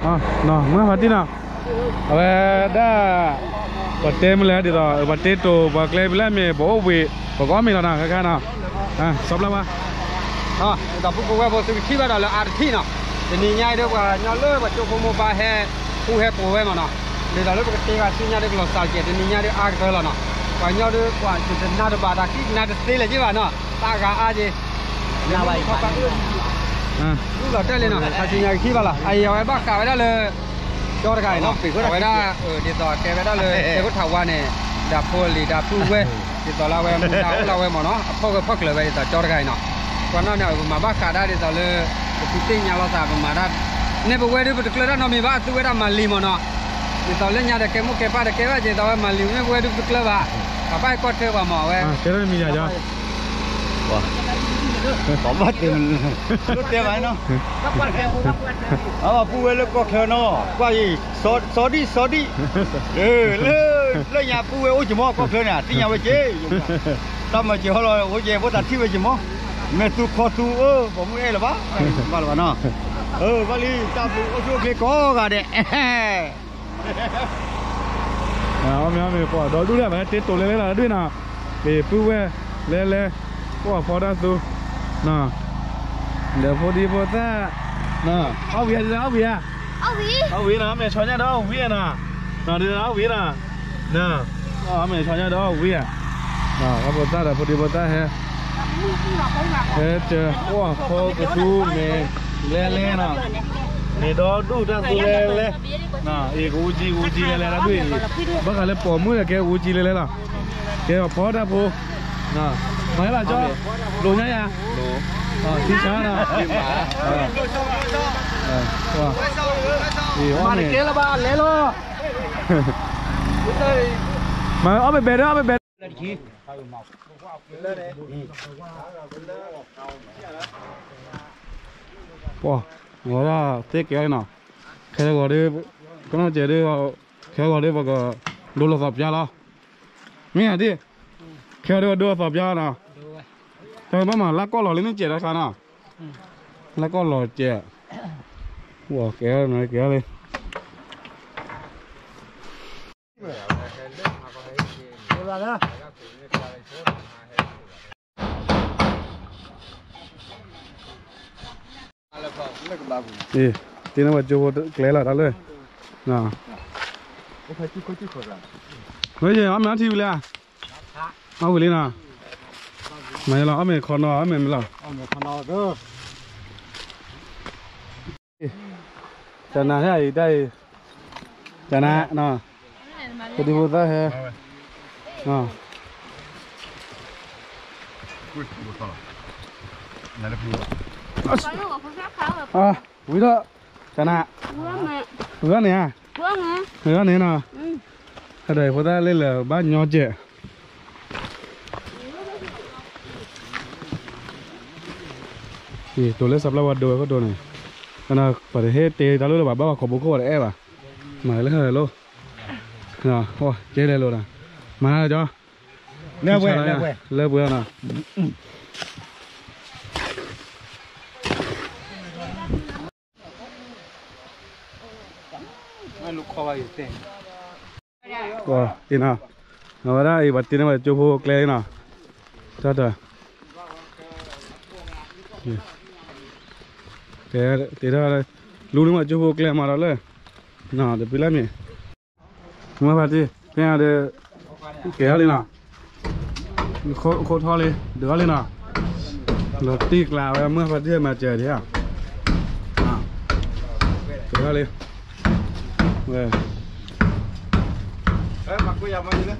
နီၤ မုၢ်ဖါတံၢ်နီၤ, အဝဲဒၣ် ပှၤတဲမုၢ်လဲၣ်ဒ်သိး ပှၤတ့တိၤ ပှၤကျဲဖဲလဲၣ်မ့ၢ် ပအိၣ်ဝံၤ ပကအီၣ်မ့ၤလီၤနီၤ ခဲခါနီၤ, စီၤပျၢ်ဝါ ဒ်သိးဖိကဝဲၢ်ဖိသုကထံၣ်ဘၣ်ဒီးလၢအါတထံၣ်နီၤ, တနံၤညါအံၤဒီးပှၤကညီလၢပှၤကၠိဖိမိၢ်ပၢ်ဟဲ ဟူးဟဲကိးဝဲမ့ၢ်နီၤ, ဒ်သိးလၢပကတဲဂၤဆူညါဒီးကလီၤစှၤကဲး တနံၤညါဒီးအါကတၢၢ်လီၤနီၤ, ပှၤကညီဒီးပှၤတနၢ်တဘၣ်တၢ်ခံကနၣ်တသ့လၢၤက့ဘၣ်နီၤ, တၢ်ဂၤအါက့ၤ လီၤတဲာ်လံနီၤ, ခါဆူညါကထံၣ်ဘၣ်လီၤ, အအံၤအဝဲဘၣ်ဃးဝဲဒၣ်လၢ ကၠီတဂၤအံၤနီၤ, အဝဲဒၣ် ဒ်သိးတဲဝဲဒၣ်လၢ တဲခိၣ်ထးဝါန့ၣ် ဒၣ်ဖိလံၤဒၣ်ဖုဝဲ, ဒ်သိးလၢအဝဲမူဒါအိၣ်လၢအဝဲမ့ၢ်နီၤ, အဖီၣ်ဂၢၢ်ဖီၣ်ကျၢၤဝဲဒ်သိးကၠီတဂၤအံၤနီၤ, ကွၢ်နီၣ်န့ၣ် ပမၤဘၣ်ဃးဒၣ်ဒ်သိးလၢ ပသုသ့ၣ်ညါလိာ်သး ပမၤဒၣ် န့ၢ်ပဝဲဒုးပတကျၢၢ်တၢ်နီတမံၤဘၣ် အသုဝဲဒၣ်မၤလံၤမ့ၢ်နီၤ, ဒ်သိးလၢညါဒီးကဲမိၢ်ကဲပၢ်ဒီးကဲဘၣ်က့ၤ ဒ်သိးဝဲမၤလံၤန့ၢ်ပဝဲဒုးပတကျၢၢ်ဘၣ်, ကဘၣ်ဟဲကီၢ်ထၢဘၣ်မ့ၢ်ဝဲ ကဘၣ်တဲမံၤယၤ ပှၤဘၣ်တဲ တဲဘၣ်နီၤ, အပူၤဝဲလၢကီၢ်ချၢနီၤ, ကွၢ်အံၤ စီဒံၣ် စီဒံၣ်, လၢ လၢညါပူၤဝဲအိၣ်က့ၤမီၢ်ကီၢ်ချၢန့ၣ် သ့ၣ်ညါဝဲက့ၤ, တၢ်မၤစၢၤဟီၣ်လီၤ အိၣ်က့ၤဖိသးထံၣ်ဝဲက့ၤမီၢ်, မဲာ်သူခီသူအၢ ပိာ်မုၣ်အဲၣ်လၢၤဘၣ်, ဘၣ်လၢၤဘၣ်နီၤ, ဘၣ်လံ တၢ်ဘျုးအိၣ်ဆူၣ်အိၣ်ချ့ကိးဂၤဒဲး အီၣ်မ့ၤအီၣ်မ့ၤ ပှၤဒီဒူၣ်လဲၣ် ပှၤတ့တိၤလဲၤလဲၣ်လီၤ ဒုၣ်နီၤ, ပပုၢ်ဝဲၢ်လဲၤလဲၤ ပှၤဖီတၢ်သူ, ဒီးဖိဒံဖိသၣ်, အီၣ်ဝံၤဧါ အီၣ်ဝံၤဧါ, အီၣ်ဝံၤနီၤ အီၣ်မ့ၤဆီညါဒီးအီၣ်ဝံၤဧါနီၤ, ဒီးအီၣ်ဝံၤနီၤ, အီၣ်မ့ၤဆီညါဒီးအီၣ်ဝံၤဧါ, ဖိသၣ်ဒီးဖိဒံဖိသၣ်ဟဲ ဟဲစၢၤ အိၣ်ဖီကသူမ့ၤလဲၤလဲၤနီၤ, မ့ၢ်ဒီဒူၣ်တၢ်သူလဲၤလဲၤ, အံၤကဝူကံကဝူကံလဲၤလဲၤတၢ်ဒုၣ်အံၤ, ဘၣ်ဃးလၢပိာ်မုၣ်ဒီးကဲကဝူကံလဲၤလဲၤလီၤ, ကဲဖီတၢ်ဖိ, မၤဟဲလီၤကၠီ, လိာ်ညါယၤ, ထံဆါနီၤ, မၤတကဲလၢၤဘၣ်လဲၤလီၤ, မၤအီၣ်ဘဲဘဲဒီး အီၣ်ဘဲဘဲ ပှၤ ဝဲဒၣ်သ့ကဲလီၤနီၤ, ခဲဂီၤဒီး ကနီၣ်စဲးဒီး ခဲဂီၤဒီး ပကဒိလီၤသီပျါလီၤ, မ့ၢ်ဧါဒ်, ခဲဂီၤဒီး ပဒိလီၤသီပျါနီၤ, တၢ်ဘၣ်မၤလၢကီၢ်လီၤလၢန့ၣ်စဲးတခါနီၤ, လၢကီၢ်လီၤစဲး, ကဲလီၤ ကဲလီၤ အ့ တ့န့ၢ်ဝဲကၠိဖိကျဲလီၤတၢ်လၢ, အဝဲယအီၣ်မ့ၤအီထံဝံၤလံဧါ, အီၣ်ဝံၤလံနီၤ, မၤယလီၤ အီၣ်မ့ၤခီနီၤ အီၣ်မ့ၤမ့ၢ်လီၤ တနၤဟဲအံၤတၢ်အံၤ, တနၤနီၤ, ဖိဒံဖိသၣ်ဟဲ, ဝံၤဒီး, တနၤ, ဝံၤန့ၣ်ဧါ, ဝံၤန့ၣ်နီၤ, ဟဲဒီးဖိသၣ်လၢလၢာ်ဘၣ်ညီကဲး တိၤလၢစီၤပျၢ်ဝါဒိဝဲခိၣ်ဒိန့ၣ်, ပှၤတဟဲတဲတၢ်လိၣ်လၢၤဘၣ် ဘၣ်ဝဲခိးဘိခိၣ်ဝဲတအဲၣ်ဘၣ်, မၤလၢဟဲလီၤ, ကဲလဲၤလိာ်ဒီး, မၤလၢကၠီ, လၢပှဲၤနီၤ, အဝဲဒၣ်အံၤ ပှၤတ့န့ၢ်ဝဲကၠိဖိကျဲလံနီၤ, တၢ်တၢ်, တ့ထီၣ်, လူန့ၢ်ဝဲကၠိဖိကျဲမးဒီးလၢ, တပံလၢမ့ၢ် မုၢ်ဖါတံၢ် ဖဲဒီး ကဲထီၣ်လံနီၤ, ခိၣ်ထီလံ ဒုးထီၣ်လံနီၤ, လီၤတံၢ်ကျးဝဲ မုၢ်ဖါတံၢ်မၤစၢၤဒံးဧါ, ကဲထီၣ်လံ, ဝဲ, မၤကွၢ်ယၤမၤယလဲၣ်